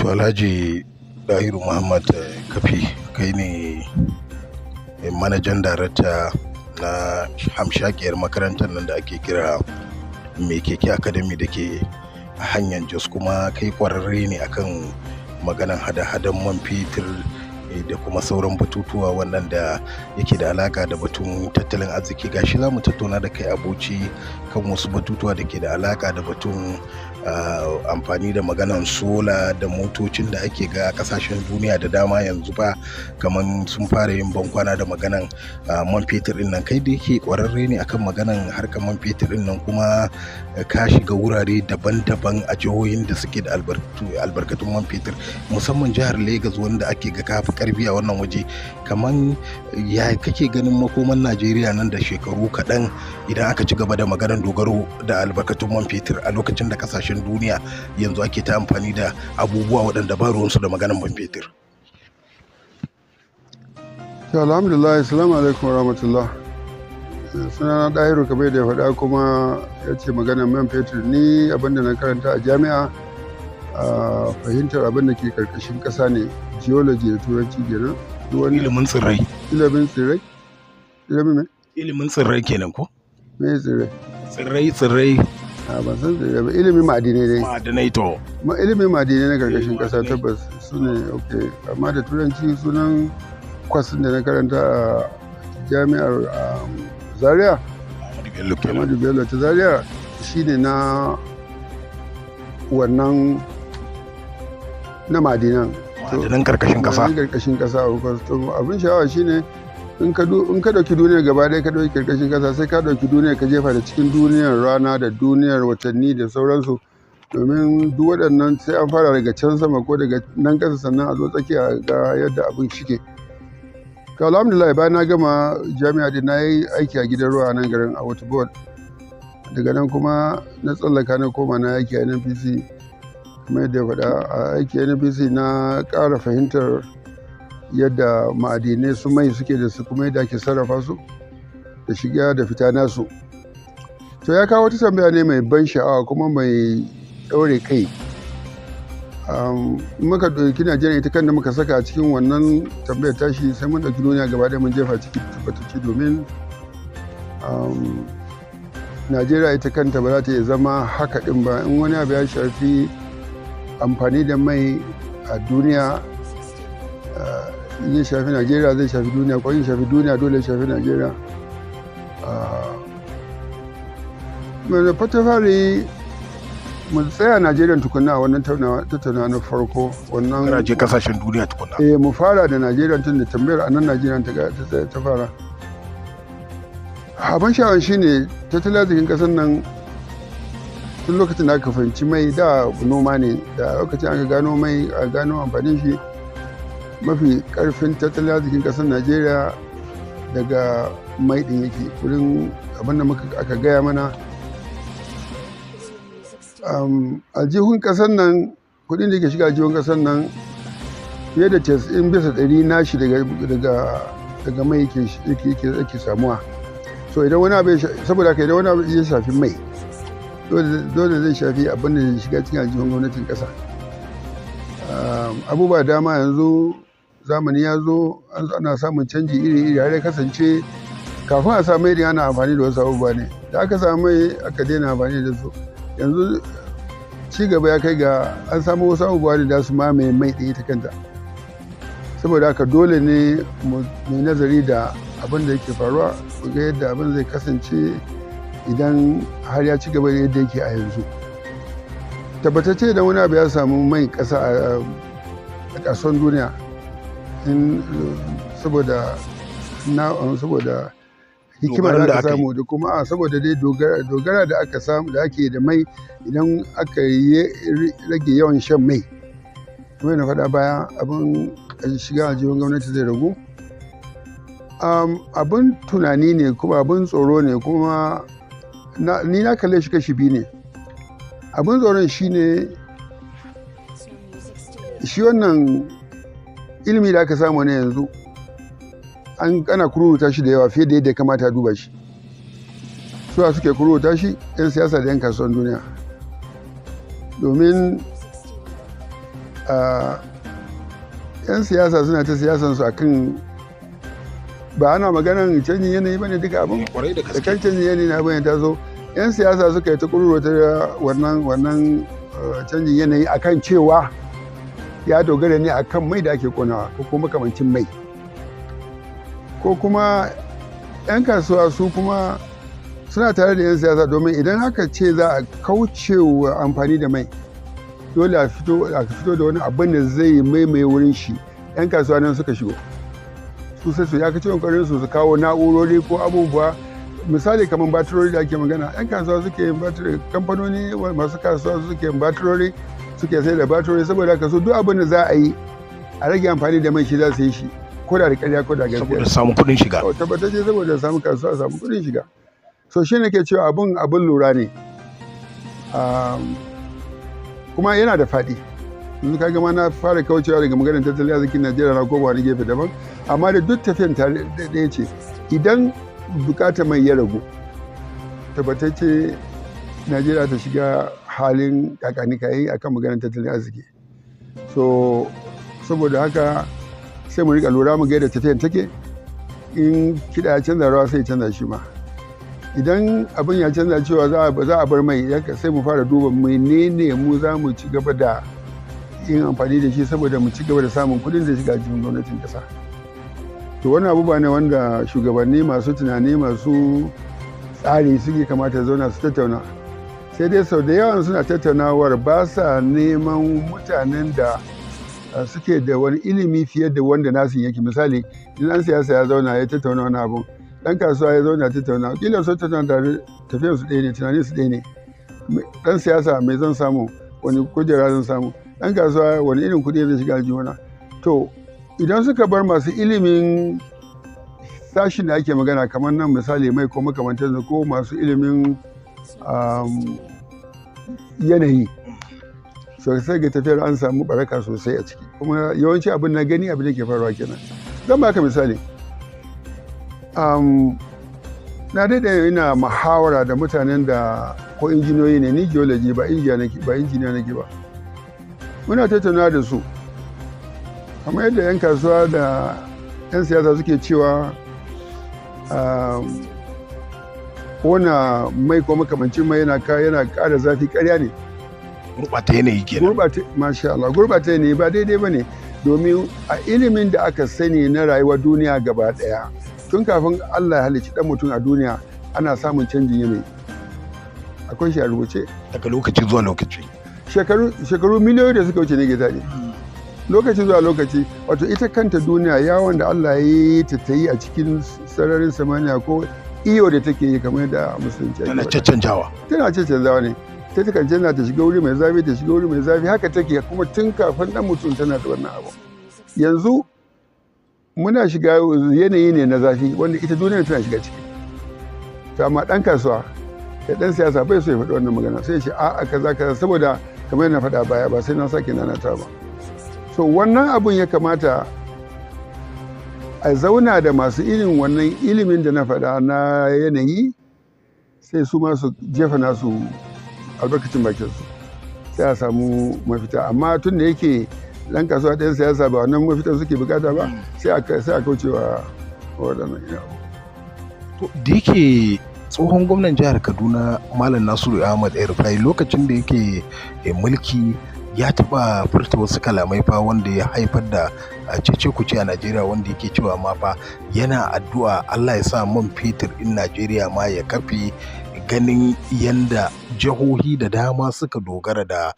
To Alhaji Dahiru Muhammad Kafi, kai ne manajan darakta na hamshakiyar makarantar nan da ake kira Mai Keke Academy da ke hanyar Jos, kuma kai kwararre ne akan maganan hada-hadan man fetur da kuma sauran batutuwa wannan da yake da alaka da batun tattalin arziki. Gashi za mu tattauna da kai a Bauchi kan wasu batutuwa da ke da alaka da batun amfani da maganan sola da motocin da ake ga kasashen duniya da dama yanzu ba kaman sun fara yin bankwana da maganan man fetur din nan. Kai da yake kwararre ne akan maganan harkar man fetur din nan, kuma ka shiga wurare daban-daban a jihohin da suke da albarkatun man fetur, musamman jihar Legas wanda ake ga kafi karfi a wannan waje, kaman ya kake ganin makoman Najeriya nan da shekaru kaɗan idan aka ci gaba da maganan dogaro da albarkatun man fetur a lokacin da kasashen duniya yanzu ake ta amfani da abubuwa waɗanda ba ruwansu da maganan man fetur? To, alhamdulillah, assalamu alaikum wa rahmatullah. Sunana Ɗahiru, kamar da ya faɗa, kuma ya ce maganar man fetur, ni abinda na karanta a jami'a a fahimtar abin da ke karkashin ƙasa ne, geology da turanci kenan. Ilimin tsirrai. Ilimin tsirrai, ilimin me? Ilimin tsirrai kenan ko? Me tsirrai? Tsirrai, tsirrai. A ban san tsirrai ba, ilimin ma'adinai dai. Ma'adinai, to. Ilimin ma'adinai na karkashin ƙasa, tabbas su ne. Ok, amma da turanci sunan kwas da na karanta a jami'ar Zaria, Ahmadu Bello ta Zaria, shine na wannan na ma'adinan. Ma'adinan karkashin kasa. Ma'adinan karkashin kasa. To, abin sha'awa shine in ka ɗauki duniyar gaba ɗaya, ka ɗauki karkashin kasa, sai ka ɗauki duniyar ka jefa da cikin duniyar rana da duniyar watanni da sauransu, domin duk waɗannan sai an fara daga can sama ko daga nan ƙasa, sannan a zo tsakiya ga yadda abin shike. To, alhamdulillah, bayan na gama jami'a din, na yi aiki a gidan ruwa a nan garin, a Water Board. Daga nan kuma na tsallaka na koma na aiki a NNPC. Kamar yadda ya faɗa, a aiki a NNPC na ƙara fahimtar yadda ma'adinai su mai suke da su, kuma yadda ake sarrafa su da shiga da fita nasu. To, ya kawo wata tambaya ne mai ban sha'awa kuma mai ɗaure kai. Muka ɗauki Najeriya ita kan da muka saka a cikin wannan tambayar tashi, sai mun ɗauki duniya gaba ɗaya mun jefa ciki tabbatacce, domin Najeriya ita kanta ba za ta iya zama haka ɗin ba. In wani abu ya shafi amfani da mai a duniya, in ya shafi Najeriya zai shafi duniya, ko in shafi duniya dole ya shafi Najeriya. Mai fata fari, mu tsaya Najeriya tukunna a wannan tattaunawa na farko wannan. Kana je kasashen duniya tukunna. Eh, mu fara da Najeriya, tun da tambayar a nan Najeriya ta fara. Abin sha'awar shine tattalin arzikin kasar nan, tun lokacin da aka fahimci mai, da noma ne, da lokacin aka gano mai, a gano amfanin shi, mafi karfin tattalin arzikin kasar Najeriya daga mai din yake. Wurin abin da muka aka gaya mana, aljihun kasar nan, kudin da ke shiga aljihun kasar nan, fiye da 90% nashi daga mai yake samuwa. So idan wani abu, saboda haka idan wani abu ya shafi mai, dole zai shafi abin da ya shiga cikin aljihun gwamnatin kasa. Abubuwa dama yanzu, zamani ya zo ana samun canji iri-iri, har ya kasance kafin a samu mai ana amfani da wasu abubuwa ne, da aka samu mai aka daina amfani da su. Yanzu ci gaba ya kai ga an samu wasu abubuwa ne da su mamaye mai ɗin ita kanta. Saboda haka dole ne mu nazari da abin da yake faruwa, mu ga yadda abin zai kasance idan har ya ci gaba da yadda yake a yanzu. Tabbatacce, idan wani abu ya samu mai ƙasa a kasuwan duniya, in saboda hikima da aka samu da kuma a saboda dai dogara da aka samu da ake da mai, idan aka yi rage yawan shan mai, kuma na faɗa baya, abin shiga aljihun gwamnati zai ragu. Abin tunani ne kuma abin tsoro ne kuma. Ni na kalle shi kashi biyu ne. Abin tsoron shine shi wannan ilimi da aka samu ne yanzu, an ana kururuta shi da yawa fiye da yadda ya kamata a duba shi. Suwa suke kururuta shi? 'Yan siyasa da 'yan kasuwan duniya, domin 'Yan siyasa suna ta siyasansu akan, ba ana maganan canjin yanayi bane duka abin. Kwarai da Da gaske. kan canjin yanayi na abin ya taso, 'yan siyasa suka yi ta kururuta wannan canjin yanayi akan cewa ya dogara ne akan mai da ake konawa ko kuma makamancin mai, ko kuma 'yan kasuwa su kuma suna tare da 'yan siyasa, domin idan haka ce za a kauce wa amfani da mai, dole a fito da wani abin da zai maimaye wurin shi. 'Yan kasuwa nan suka shigo, su sai su ya kace kokarin su su kawo na'urori ko abubuwa, misali kamar batirori da ake magana. 'Yan kasuwa suke yin batiri, kamfanoni masu kasuwa suke yin batirori, suke sai da batirori. Saboda haka su duk abin da za a yi a rage amfani da mai, shi za su yi shi, ko da ƙarya ko da gaskiya. Saboda samun kuɗin shiga. To, tabbatacce, saboda samu kasuwa, samu kuɗin shiga. So shi ne ke cewa abun lura ne, kuma yana da faɗi. Yanzu ka ma na fara kaucewa daga maganar tattalin arzikin Najeriya, na koma wani gefe daban, amma da duk tafiyan tare ɗaya ce. Idan bukatar mai ya ragu, tabbatacce Najeriya ta shiga halin kakanikayi akan maganar tattalin arziki. So saboda haka sai mu rika lura mu ga yadda tafiyan take. In kiɗa ya canza, rawa sai ya canza shi ma. Idan abin ya canza cewa za a bar mai, sai mu fara duba menene mu za mu ci gaba da yin amfani da shi saboda mu ci gaba da samun kuɗin da shiga cikin gwamnatin ƙasa. To, wannan abubuwa ne wanda shugabanni masu tunani, masu tsari suke kamata zauna su tattauna. Sai dai sau da yawan suna tattaunawar, ba sa neman mutanen da suke da wani ilimi fiye da wanda nasu yake. Misali, in ɗan siyasa ya zauna ya tattauna wani abu, ɗan kasuwa ya zauna tattauna, kila su tattauna tare, tafiyar su ɗaya ne, tunanin su ɗaya ne. Ɗan siyasa, mai zan samu, wani kujera zan samu? Ɗan kasuwa, wani irin kuɗi zai shiga aljihuna? To, idan suka bar masu ilimin sashin da ake magana, kamar nan misali mai ko makamantansu, ko masu ilimin yanayi, so sai ga tafiyar an samu baraka sosai a ciki. Kuma yawanci abin na gani, abin da ke faruwa kenan. Zan baka misali. Na daɗe ina muhawara da mutanen da ko injiniyoyi ne. Ni geology ba, injiniya nake ba, injiniya nake ba. Muna tattauna da su kamar yadda 'yan kasuwa da 'yan siyasa suke cewa kona mai ko makamancin mai yana ƙara zafi, ƙarya ne. Gurɓata yanayi kenan. Gurɓata, masha Allah, gurɓata yanayi ba daidai ba ne, domin a ilimin da aka sani na rayuwar duniya gaba ɗaya, tun kafin Allah ya halicci ɗan mutum a duniya, ana samun canjin yanayi. Akwai shi a rubuce. Daga lokaci zuwa lokaci. Shekaru miliyoyi da suka wuce ne ke taɗi, lokaci zuwa lokaci. Wato ita kanta duniya, yawon da Allah ya yi ta yi a cikin sararin samaniya, ko iyo da take yi kamar da Musulunci ake Tana faɗa. caccanjawa. Tana canzawa ne. Ta takan canza, ta shiga wuri mai zafi, ta shiga wuri mai zafi, haka take. Kuma tun kafin dan mutum tana da wannan abu. Yanzu muna shiga yanayi ne na zafi wanda ita duniya tana shiga ciki. To, amma dan kasuwa da dan siyasa bai so ya faɗi wannan magana, sai ya ce a'a, kaza kaza, saboda kamar yana faɗa baya, ba sai na sake nanata ba. So wannan abun ya kamata a zauna da masu irin wannan ilimin da na faɗa na yanayi, sai su ma su jefa nasu albarkacin bakinsu, sai a samu mafita. Amma tun da yake ɗan kasuwa, ɗan siyasa ba wannan mafitan suke bukata ba, sai a kaucewa waɗannan. To, da yake tsohon gwamnan jihar Kaduna, Malam Nasiru Ahmad El-Rufai, lokacin da yake mulki, ya taɓa furta wasu kalamai fa wanda ya haifar da cece kuce a Najeriya, wanda yake cewa ma fa yana addu'a Allah ya sa man fetur in Najeriya ma ya kafe, ganin yanda jihohi da dama suka dogara da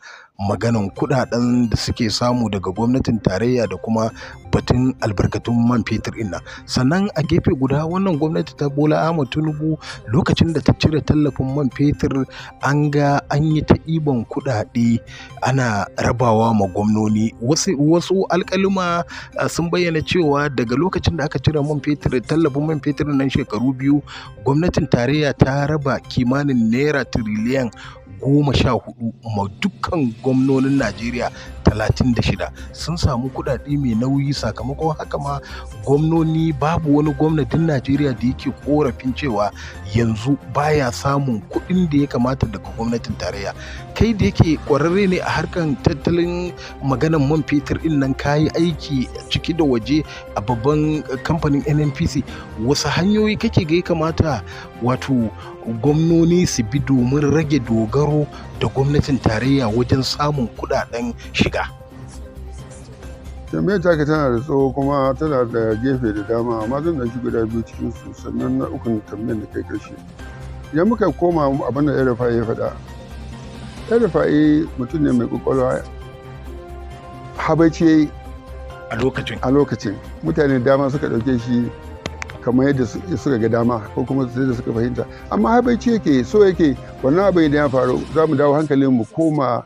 maganan kudaden da suke samu daga gwamnatin tarayya da kuma batun albarkatun man fetur ɗin nan. Sannan a gefe guda, wannan gwamnati ta Bola Ahmad Tinubu, lokacin da ta cire tallafin man fetur, an ga an yi ta ɗiban kuɗaɗe ana rabawa ma gwamnoni. Wasu alƙaluma sun bayyana cewa daga lokacin da aka cire man fetur, tallafin man fetur nan, shekaru 2, gwamnatin tarayya ta raba kimanin naira tiriliyan 14 ma dukkan gwamnonin Najeriya 36. Sun samu kuɗaɗe mai nauyi. Sakamakon haka ma gwamnoni, babu wani gwamnatin Najeriya da yake korafin cewa yanzu baya samun kuɗin da ya kamata daga gwamnatin tarayya. Kai da yake ƙwararre ne a harkan tattalin maganan man fetur ɗin nan, kayi aiki ciki da waje a babban kamfanin NNPC, wasu hanyoyi kake ga ya kamata wato gwamnoni su bi domin rage dogaro da gwamnatin tarayya wajen samun kuɗaɗen shiga? Tambayar taka tana da tsawo kuma tana da gefe da dama, amma zan ɗauki guda biyu cikin su, sannan na ukun tambayar da kai ƙarshe. Idan muka koma abin da El-Rufai ya faɗa, El-Rufai mutum ne mai ƙwaƙwalwa, habaici ya yi a lokacin. A lokacin mutane dama suka ɗauke shi kamar yadda suka ga dama ko kuma yadda suka fahimta, amma habaici yake so yake. Wannan abin idan ya faru, za mu dawo hankalin mu koma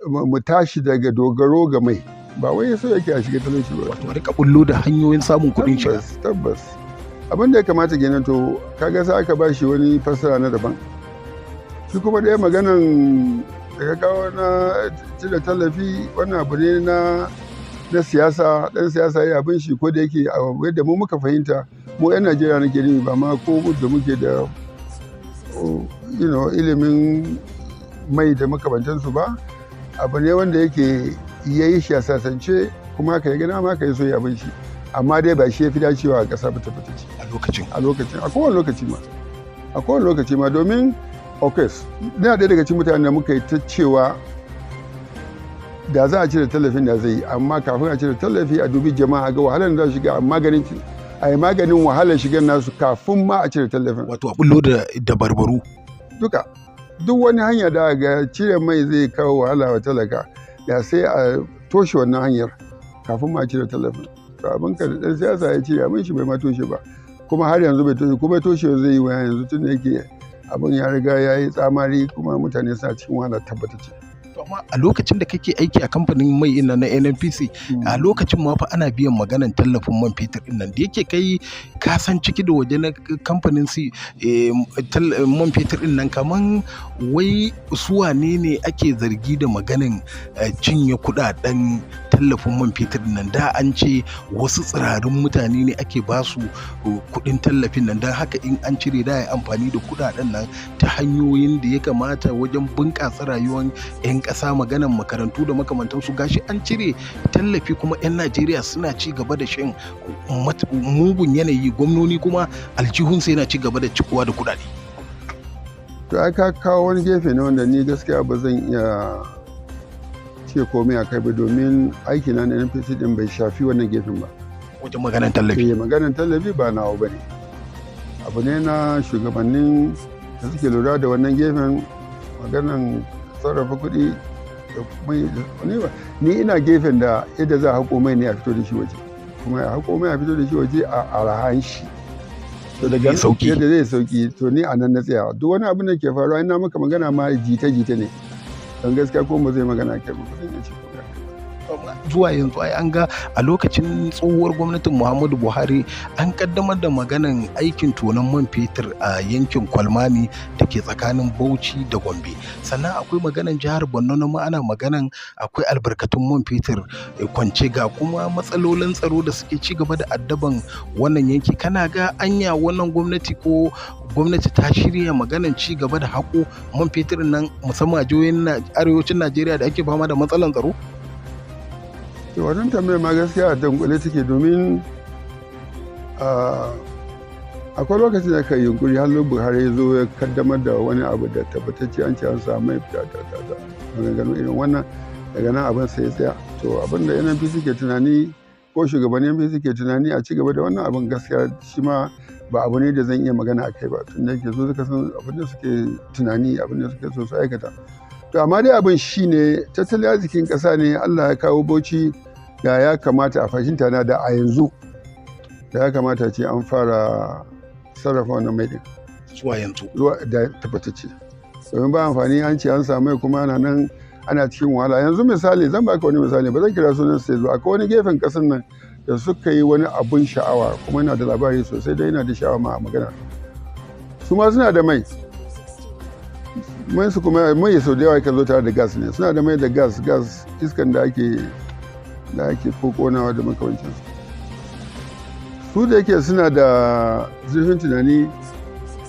mu tashi daga dogaro ga mai. Ba wai so yake a shiga talauci ba. Wato a rika bullo da hanyoyin samun kuɗin shiga. Tabbas, tabbas, abin da ya kamata kenan. To kaga sai aka ba shi wani fassara na daban. Shi kuma ɗaya maganan da ka kawo na cire tallafi, wannan abu ne na siyasa. Dan siyasa ya abin shi, ko da yake yadda mu muka fahimta, mu 'yan Najeriya nake nufi, ba ma ko da muke da ilimin mai da makamantansu ba. Abu ne wanda yake ya yi shi a sasance, kuma ka yi gana ma ka yi so ya abin shi, amma dai ba shi ya fi dacewa a ƙasa ba tabbatacce. A lokacin. A lokacin, a kowane lokaci ma, a kowane lokaci ma, domin okes ina ɗaya daga cikin mutanen da muka yi ta cewa da za a cire tallafin da zai yi, amma kafin a cire tallafi a dubi jama'a, ga wahalar da za su shiga, maganin a yi maganin wahalar shigar nasu kafin ma a cire tallafin. Wato a bullo da dabarbaru. Duka, duk wani hanya da ga cire mai zai kawo wahala wa talaka, da sai a toshe wannan hanyar kafin ma a cire tallafin. To abin ka da dan siyasa ya cire abin shi, bai ma toshe ba, kuma har yanzu bai toshe, kuma toshe zai yi wa yanzu, tun da yake abin ya riga ya yi tsamari kuma mutane suna cikin wahala tabbatacce. Amma a lokacin da kake aiki a kamfanin mai ina na NNPC, a lokacin ma fa ana biyan maganan tallafin man fetur din nan. Da yake kai ka san ciki da waje na kamfanin si man fetur din nan, kaman wai su wane ne ake zargi da maganan cinye kudaden tallafin man fetur din nan? Da an ce wasu tsirarun mutane ne ake ba su kudin tallafin nan, don haka in an cire da ya amfani da kudaden nan ta hanyoyin da ya kamata wajen bunƙasa rayuwar 'yan ƙasa, maganan makarantu da makamantansu. Gashi an cire tallafi kuma 'yan Najeriya suna ci gaba da shan mugun yanayi, gwamnoni kuma aljihunsu yana ci gaba da cikuwa da kuɗaɗe. To ai ka kawo wani gefe ne wanda ni gaskiya ba zan iya ce komai a kai ba, domin aiki na na NPC din bai shafi wannan gefen ba. Wajen maganan tallafi. Eh, maganan tallafi ba nawa bane. Abu ne na shugabannin da suke lura da wannan gefen, maganan sarrafa kuɗi da mai. Ni ina gefen da yadda za a haƙo mai ne a fito da shi waje, kuma a haƙo mai a fito da shi waje a arahan shi. To daga sauki. Yadda zai sauki. To ni a nan na tsaya. Duk wani abin da ke faruwa, ina maka magana ma jita jita ne, don gaskiya ko ba zai magana kai ba, zan iya ce ko. Zuwa yanzu ai an ga a lokacin tsohuwar gwamnatin Muhammadu Buhari an kaddamar da maganan aikin tonon man fetur a yankin Kwalmani da ke tsakanin Bauchi da Gombe. Sannan akwai maganan jihar Borno ma ana maganan akwai albarkatun man fetur kwance, ga kuma matsalolin tsaro da suke ci gaba da addaban wannan yanki. Kana ga anya wannan gwamnati ko gwamnati ta shirya maganan ci gaba da haƙo man fetur nan, musamman a jihohin arewacin Najeriya da ake fama da matsalan tsaro? To wannan tambayar ma gaskiya a dunkule take, domin akwai lokacin da ka yunkuri har Buhari ya zo ya kaddamar da wani abu da tabbatacce an ce an samu mai ta ta ta ta maganganu irin wannan, daga nan abin sai ya tsaya. To abin da NNPC ke tunani ko shugabannin NNPC ke tunani a ci gaba da wannan abin, gaskiya shi ma ba abu ne da zan iya magana a kai ba, tun da yake so suka san abin da suke tunani, abin da suke so su aikata. To amma dai abin shi ne tattalin arzikin ƙasa ne Allah ya kawo Bauchi, da ya kamata a fahimta na da a yanzu da ya kamata ce an fara sarrafa wannan mai din. Zuwa yanzu. Zuwa da tabbatacce, domin ba amfani an ce an samu kuma ana nan ana cikin wahala. Yanzu misali zan baka wani misali, ba zan kira sunan sai zuwa, akwai wani gefen ƙasar nan da suka yi wani abun sha'awa, kuma yana da labari sosai da yana da sha'awa ma a magana. Su ma suna da mai. Mai su kuma mai sau da yawa kan zo tare da gas ne, suna da mai da gas, gas iskan da ake kokonawa da makamancinsu. Su da yake suna da zurfin tunani,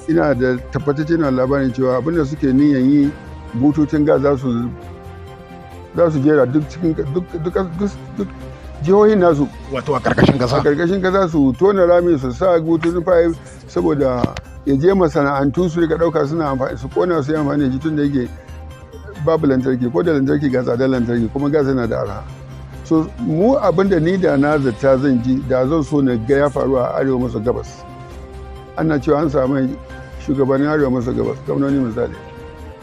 ina da tabbatacce na labarin cewa abinda suke niyan yi, bututun gas za su jera duk cikin duk jihohin nasu, wato a karkashin kasa, a karkashin kasa su tona rami su sa bututun pipe saboda ya je masana'antu su rika dauka suna amfani, su kona su yi amfani da shi, tun da yake babu lantarki, ko da lantarki ga tsadar lantarki, kuma gas yana da arha. So mu abin da ni da na zata zan ji da zan so na ga ya faru a arewa maso gabas, ana cewa an samu shugabannin arewa maso gabas, gwamnoni misali,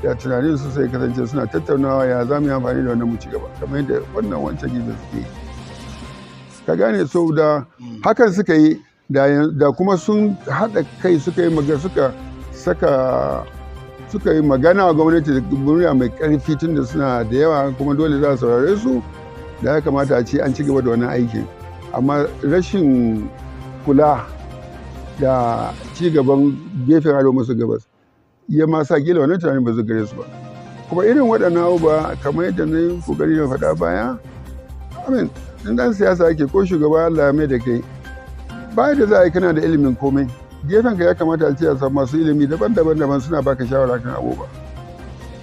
da tunanin su sai kasance suna tattaunawa ya za mu yi amfani da wannan mu ci gaba, kamar yadda wannan wancan gefen suke yi. Ka gane? So da hakan suka yi da kuma sun haɗa kai suka yi magana, suka saka suka yi magana wa gwamnati da murya mai ƙarfi, tun da suna da yawa kuma dole za a saurare su, da ya kamata a ce an ci gaba da wannan aikin. Amma rashin kula da ci gaban gefen arewa maso gabas ya ma sa kila wannan tunanin ba su gare su ba. Kuma irin waɗannan abubuwa, kamar yadda na yi kokari na faɗa baya, amin, in ɗan siyasa ake ko shugaba Allah ya mai da kai, baya da za a yi kana da ilimin komai, gefen ka ya kamata a ce a samu masu ilimi daban-daban daban suna baka shawara kan abubuwa.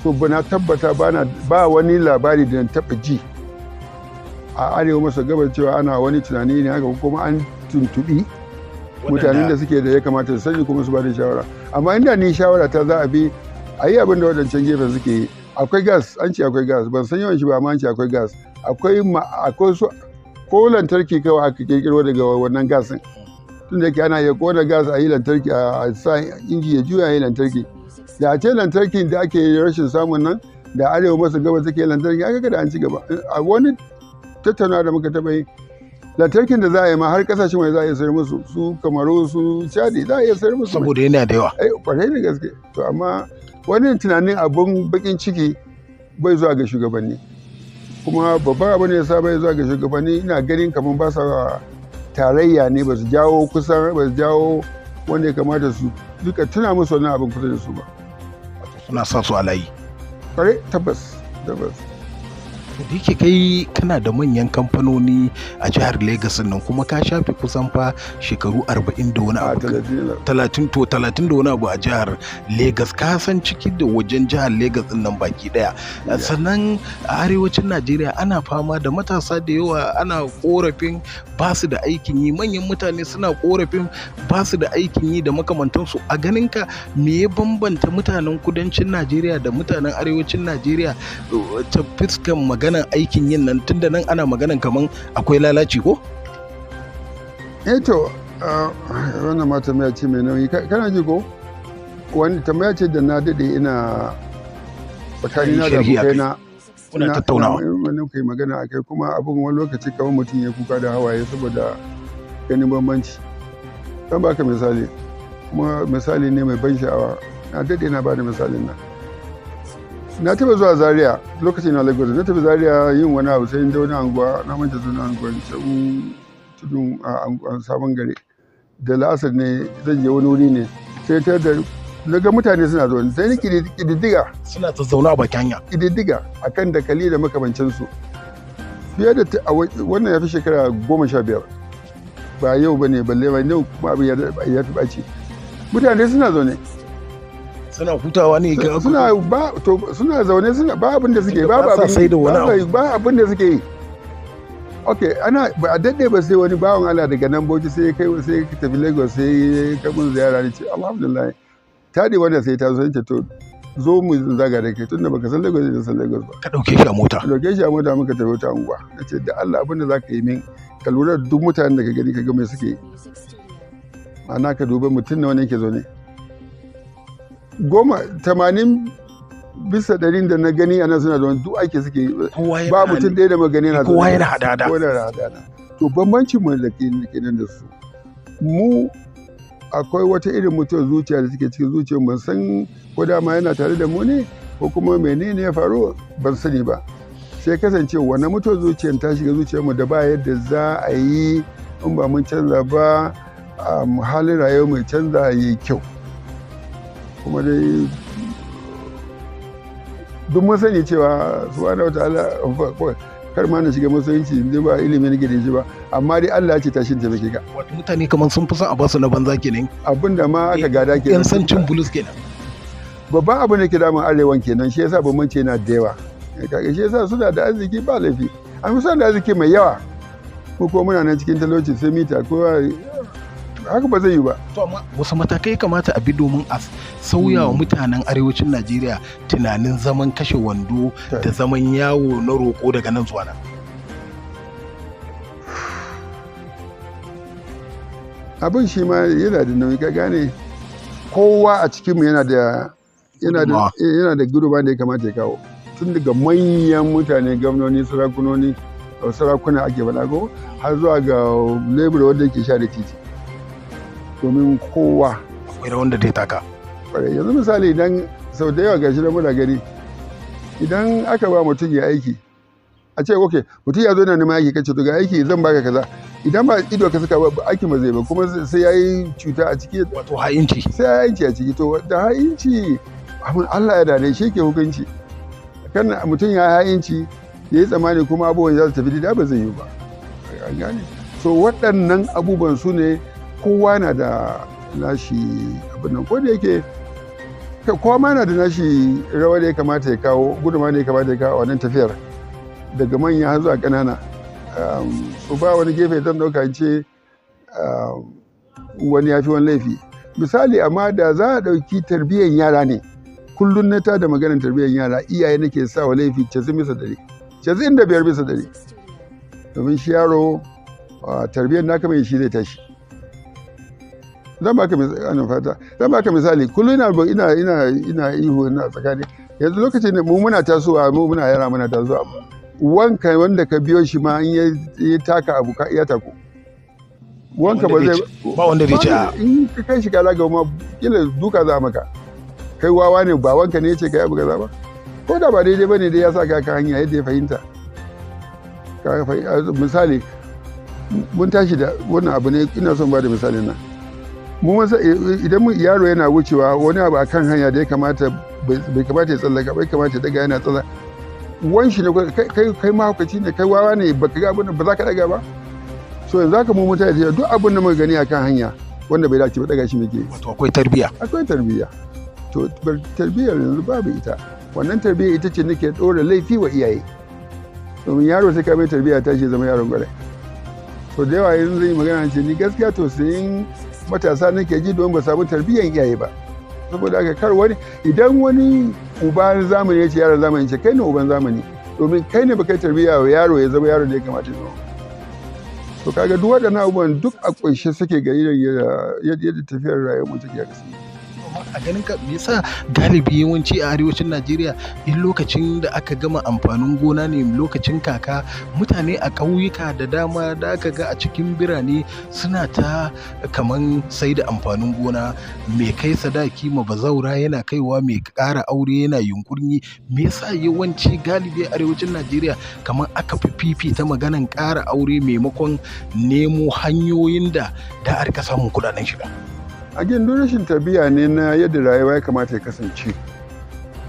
So ba na tabbata ba wani labari da na taɓa ji a arewa maso gabas cewa ana wani tunani ne haka, kuma an tuntuɓi mutanen da suke da ya kamata su sani kuma su ba da shawara. Amma inda ni shawara ta za a bi a yi abin da waɗancan gefen suke yi. Akwai gas, an ce akwai gas, ban san yawan shi ba, amma an ce akwai gas, akwai su ko lantarki kawai aka kirkiro daga wannan gas din, tun da yake ana iya kona gas a yi lantarki, a sa inji ya juya yi lantarki. Da a ce lantarkin da ake rashin samun nan da arewa maso gabas take lantarki, aka ga da an ci gaba. A wani tattaunawa da muka taɓa yi, lantarkin da za a yi ma har kasashen waje za a iya sayar musu, su Kamaru, su Chadi za a iya sayar musu, saboda yana da yawa. Ai kwarai da gaske. To amma wannan tunanin abun bakin ciki bai zuwa ga shugabanni, kuma babban abu ne yasa bai zuwa ga shugabanni, ina ganin kamar ba sa tarayya ne, ba su jawo kusan, ba su jawo wanda ya kamata su duka tuna musu wannan abin kusa da su ba. Suna sa su a layi. Kwarai, tabbas, tabbas. Da yake kai kana da manyan kamfanoni a jihar Legas nan, kuma ka shafe kusan fa shekaru 40 da wani abu, 30 to 30 da wani abu a jihar Legas, ka san ciki da wajen jihar Legas din nan baki daya. Sannan a arewacin Najeriya ana fama da matasa da yawa, ana korafin ba su da aikin yi, manyan mutane suna korafin ba su da aikin yi da makamantansu. A ganin ka, me ya bambanta mutanen kudancin Najeriya da mutanen arewacin Najeriya ta fuskan maganan aikin yin nan, tunda nan ana maganan kaman akwai lalaci ko? Eh to, wannan ma tambaya ce mai nauyi. Kana ji ko? Wani tambaya ce da na daɗe ina tsakanina da abokaina kuna tattaunawa. Wani kai magana akai, kuma abin wani lokaci kamar mutum ya kuka da hawaye saboda ganin bambanci. Zan baka misali, kuma misali ne mai ban sha'awa. Na daɗe na bada misalin nan. Na taɓa zuwa Zaria lokacin na Lagos, na tafi Zaria yin wani abu, sai in wani anguwa, na manta sunan anguwan, can tudun a sabon gari. Da la'asar ne zan je wani wuri ne, sai ta da na ga mutane suna zaune, sai ni ƙididdiga. Suna zazzauna a bakin hanya. Ƙididdiga a kan dakali da makamancinsu. Fiye da wannan ya fi shekara 15, ba yau ba ne, balle ba yau, kuma abin ya fi ɓaci. Mutane suna zaune. Suna hutawa ne? Suna ba to suna zaune, suna ba abin da suke, ba abin ba abin da suke yi. Okay, ana ba a daɗe ba sai wani bawan Allah daga nan Bauchi sai kai sai ya tafi Lagos, sai ya kai mun ziyara. Ne ce alhamdulillah taɗi wanda sai ta zo, ce to zo mu zaga da kai, tunda baka san Lagos da san Lagos ba. Ka dauke shi a mota? Dauke shi a mota, muka tafi wata unguwa. Nace da Allah abin da zaka yi min, ka lura da duk mutanen da ka gani, ka ga me suke yi, ma'ana ka duba mutum nawa ne yake zaune. 80% da na gani ana suna da duk ake suke, ba mutum ɗaya da magani na kowa yana hada-hada. Kowa yana hada-hada. To bambancin mu da kenan da su, mu akwai wata irin mutuwar zuciya da take cikin zuciyar, ban san ko dama yana tare da mu ne ko kuma menene ya faru, ban sani ba. Sai kasance wannan mutuwar zuciyar ta shiga zuciyar mu da ba yadda za a yi in ba mun canza ba, halin rayuwa mai canza yayi kyau. Kuma dai Duk mun sani cewa subhanahu wataala, kar ma na shiga musulunci, in ba ilimi nake da shi ba, amma dai Allah ya ce tashin taimake ka. Wato mutane kamar sun fi son a basu na banza kenan. Abin da ma aka gada kenan. Yan san cin bulus kenan. Babban abin da ke damun arewan kenan, shi yasa bambanci yana da yawa. Kaga shi yasa suna da arziki, ba laifi, an fi son da arziki mai yawa, mu ko muna nan cikin talauci sai mita ko haka ba zai yi ba. To amma wasu matakai kamata a bi domin a sauya wa mutanen arewacin Najeriya tunanin zaman kashe wando da zaman yawo na roƙo daga nan zuwa nan? Abin shi ma yana da nauyi, ka gane, kowa a cikinmu yana da yana da yana da gudunmawa da ya kamata ya kawo, tun daga manyan mutane, gwamnoni, sarakunoni, sarakuna ake faɗa ko, har zuwa ga lebur wanda yake sha da titi, domin kowa akwai rawan da zai taka. Yanzu misali, idan sau da yawa gashi da muna gani, idan aka ba mutum ya aiki, a ce ok, mutum ya zo na neman aiki, kace to ga aiki zan baka kaza, idan ba ido ka saka ba, aikin ba zai ba, kuma sai yayi cuta a ciki. Wato ha'inci. Sai yayi ha'inci a ciki. To da ha'inci abin Allah ya dade shi ke hukunci kan mutum ya ha'inci ya yi tsammani kuma abubuwan za su tafi da ba zai yi ba, an gane. So waɗannan abubuwan su ne kowa na da nashi abin nan, ko da yake kowa ma na da nashi rawa da ya kamata ya kawo, gudunmawa da ya kamata ya kawo a wannan tafiyar, daga manya har zuwa ƙanana. So ba wani gefe zan ɗauka in ce wani ya fi wani laifi misali. Amma da za a ɗauki tarbiyyar yara ne, kullum na tada maganar tarbiyyar yara, iyaye nake sa wa laifi 90%, 95%, domin shi yaro tarbiyyar naka mai shi zai tashi. Zan baka fata, zan baka misali. Kullum ina ina ina ina ihu ina tsakani. Yanzu lokacin da mu muna tasowa, mu muna yara muna tasowa, wanka wanda ka biyo shi ma in ya taka abu ka iya tako wanka ba zai ba wanda zai ce a in ka kai shi kala ga ma kila duka za maka, kai wawa ne, ba wanka ne yace kai abu kaza ba, ko da ba daidai bane dai ya sa ka hanya yadda ya fahimta. Ka misali, mun tashi da wannan abu ne, ina son ba da misalin nan. Mu idan yaro yana wucewa wani abu akan hanya da ya kamata bai kamata ya tsallaka bai kamata ya daga, yana tsallaka, wanshi ne, kai kai mahaukaci ne, kai wawa ne, baka ga abin ba za ka daga ba. So yanzu haka mu mutane duk abin da muka gani akan hanya wanda bai dace ba, daga shi muke. Wato akwai tarbiya. Akwai tarbiya. To tarbiyyar yanzu babu ita. Wannan tarbiyya ita ce nake dora laifi wa iyaye, domin yaro sai ka mai tarbiyya tashi zama yaron gwarai. To da yawa yanzu zan yi magana ce ni gaskiya to sayin matasa nake ji don ba samu tarbiyyar iyaye ba. Saboda haka kar wani, idan wani uban zamani ya ce yaron zamani, ce kai ne uban zamani, domin kai ne baka tarbiyya wa yaro ya zama yaro da ya kamata ya zama. To kaga duk waɗannan abubuwan duk a ƙunshe suke ga irin yadda tafiyar rayuwar mu take a ƙasa. A ganin ka, me yasa galibi yawanci a arewacin Najeriya in lokacin da aka gama amfanin gona ne lokacin kaka, mutane a ƙauyuka da dama da aka ga a cikin birane suna ta kaman sai da amfanin gona, mai kai sadaki ma bazaura yana kaiwa, mai ƙara aure yana yunƙurin yi? Me yasa yawanci galibi a arewacin Najeriya kamar aka fi fifita maganan ƙara aure maimakon nemo hanyoyin da da a rika samun kuɗaɗen shiga? A duk rashin tarbiyya ne na yadda rayuwa ya kamata ya kasance.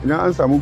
Idan an samu